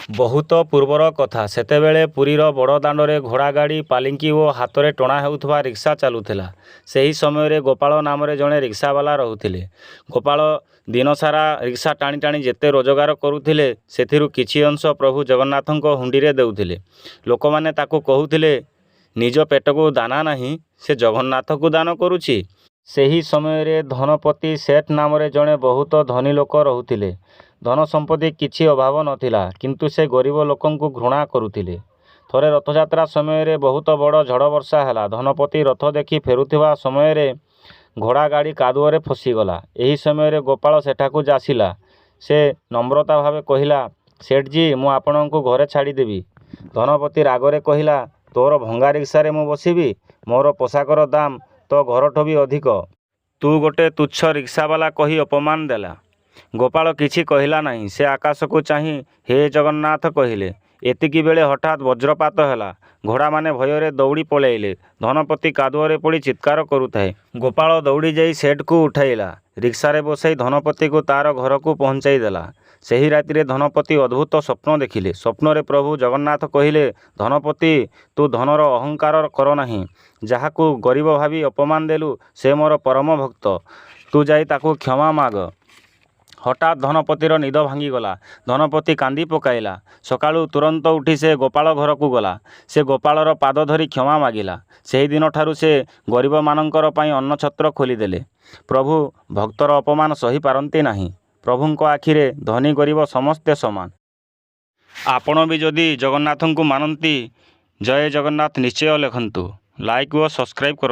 ବହୁତ ପୂର୍ବର କଥା। ସେତେବେଳେ ପୁରୀର ବଡ଼ଦାଣ୍ଡରେ ଘୋଡ଼ାଗାଡ଼ି, ପାଲିଙ୍କି ଓ ହାତରେ ଟଣା ହେଉଥିବା ରିକ୍ସା ଚାଲୁଥିଲା। ସେହି ସମୟରେ ଗୋପାଳ ନାମରେ ଜଣେ ରିକ୍ସାବାଲା ରହୁଥିଲେ। ଗୋପାଳ ଦିନସାରା ରିକ୍ସା ଟାଣି ଟାଣି ଯେତେ ରୋଜଗାର କରୁଥିଲେ, ସେଥିରୁ କିଛି ଅଂଶ ପ୍ରଭୁ ଜଗନ୍ନାଥଙ୍କ ହୁଣ୍ଡିରେ ଦେଉଥିଲେ। ଲୋକମାନେ ତାକୁ କହୁଥିଲେ, ନିଜ ପେଟକୁ ଦାନା ନାହିଁ, ସେ ଜଗନ୍ନାଥଙ୍କୁ ଦାନ କରୁଛି। ସେହି ସମୟରେ ଧନପତି ସେଠ ନାମରେ ଜଣେ ବହୁତ ଧନୀ ଲୋକ ରହୁଥିଲେ। ଧନସମ୍ପତ୍ତି କିଛି ଅଭାବ ନଥିଲା, କିନ୍ତୁ ସେ ଗରିବ ଲୋକଙ୍କୁ ଘୃଣା କରୁଥିଲେ। ଥରେ ରଥଯାତ୍ରା ସମୟରେ ବହୁତ ବଡ଼ ଝଡ଼ ବର୍ଷା ହେଲା। ଧନପତି ରଥ ଦେଖି ଫେରୁଥିବା ସମୟରେ ଘୋଡ଼ାଗାଡ଼ି କାଦୁଅରେ ଫସିଗଲା। ଏହି ସମୟରେ ଗୋପାଳ ସେଠାକୁ ଆସିଲା। ସେ ନମ୍ରତା ଭାବେ କହିଲା, "ସେଠଜୀ, ମୁଁ ଆପଣଙ୍କୁ ଘରେ ଛାଡ଼ିଦେବି।" ଧନପତି ରାଗରେ କହିଲା, "ତୋର ଭଙ୍ଗା ରିକ୍ସାରେ ମୁଁ ବସିବି? ମୋର ପୋଷାକର ଦାମ ତୋ ଘରଠୁ ବି ଅଧିକ। ତୁ ଗୋଟେ ତୁଚ୍ଛ ରିକ୍ସାବାଲା" କହି ଅପମାନ ଦେଲା। ଗୋପାଳ କିଛି କହିଲା ନାହିଁ। ସେ ଆକାଶକୁ ଚାହିଁ 'ହେ ଜଗନ୍ନାଥ' କହିଲେ। ଏତିକିବେଳେ ହଠାତ୍ ବଜ୍ରପାତ ହେଲା। ଘୋଡ଼ାମାନେ ଭୟରେ ଦୌଡ଼ି ପଳାଇଲେ। ଧନପତି କାଦୁଅରେ ପଡ଼ି ଚିତ୍କାର କରୁଥାଏ। ଗୋପାଳ ଦୌଡ଼ିଯାଇ ସେଠଙ୍କୁ ଉଠାଇଲା। ରିକ୍ସାରେ ବସାଇ ଧନପତିକୁ ତା'ର ଘରକୁ ପହଞ୍ଚାଇଦେଲା। ସେହି ରାତିରେ ଧନପତି ଅଦ୍ଭୁତ ସ୍ୱପ୍ନ ଦେଖିଲେ। ସ୍ୱପ୍ନରେ ପ୍ରଭୁ ଜଗନ୍ନାଥ କହିଲେ, "ଧନପତି, ତୁ ଧନର ଅହଙ୍କାର କରନାହିଁ। ଯାହାକୁ ଗରିବ ଭାବି ଅପମାନ ଦେଲୁ, ସେ ମୋର ପରମ ଭକ୍ତ। ତୁ ଯାଇ ତାକୁ କ୍ଷମା ମାଗ।" ହଠାତ୍ ଧନପତିର ନିଦ ଭାଙ୍ଗିଗଲା। ଧନପତି କାନ୍ଦି ପକାଇଲା। ସକାଳୁ ତୁରନ୍ତ ଉଠି ସେ ଗୋପାଳ ଘରକୁ ଗଲା। ସେ ଗୋପାଳର ପାଦ ଧରି କ୍ଷମା ମାଗିଲା। ସେହିଦିନଠାରୁ ସେ ଗରିବମାନଙ୍କର ପାଇଁ ଅନ୍ନଛତ୍ର ଖୋଲିଦେଲେ। ପ୍ରଭୁ ଭକ୍ତର ଅପମାନ ସହିପାରନ୍ତି ନାହିଁ। ପ୍ରଭୁଙ୍କ ଆଖିରେ ଧନୀ ଗରିବ ସମସ୍ତେ ସମାନ। ଆପଣ ବି ଯଦି ଜଗନ୍ନାଥଙ୍କୁ ମାନନ୍ତି, ଜୟ ଜଗନ୍ନାଥ ନିଶ୍ଚୟ ଲେଖନ୍ତୁ। ଲାଇକ୍ ଓ ସବସ୍କ୍ରାଇବ୍ କରନ୍ତୁ।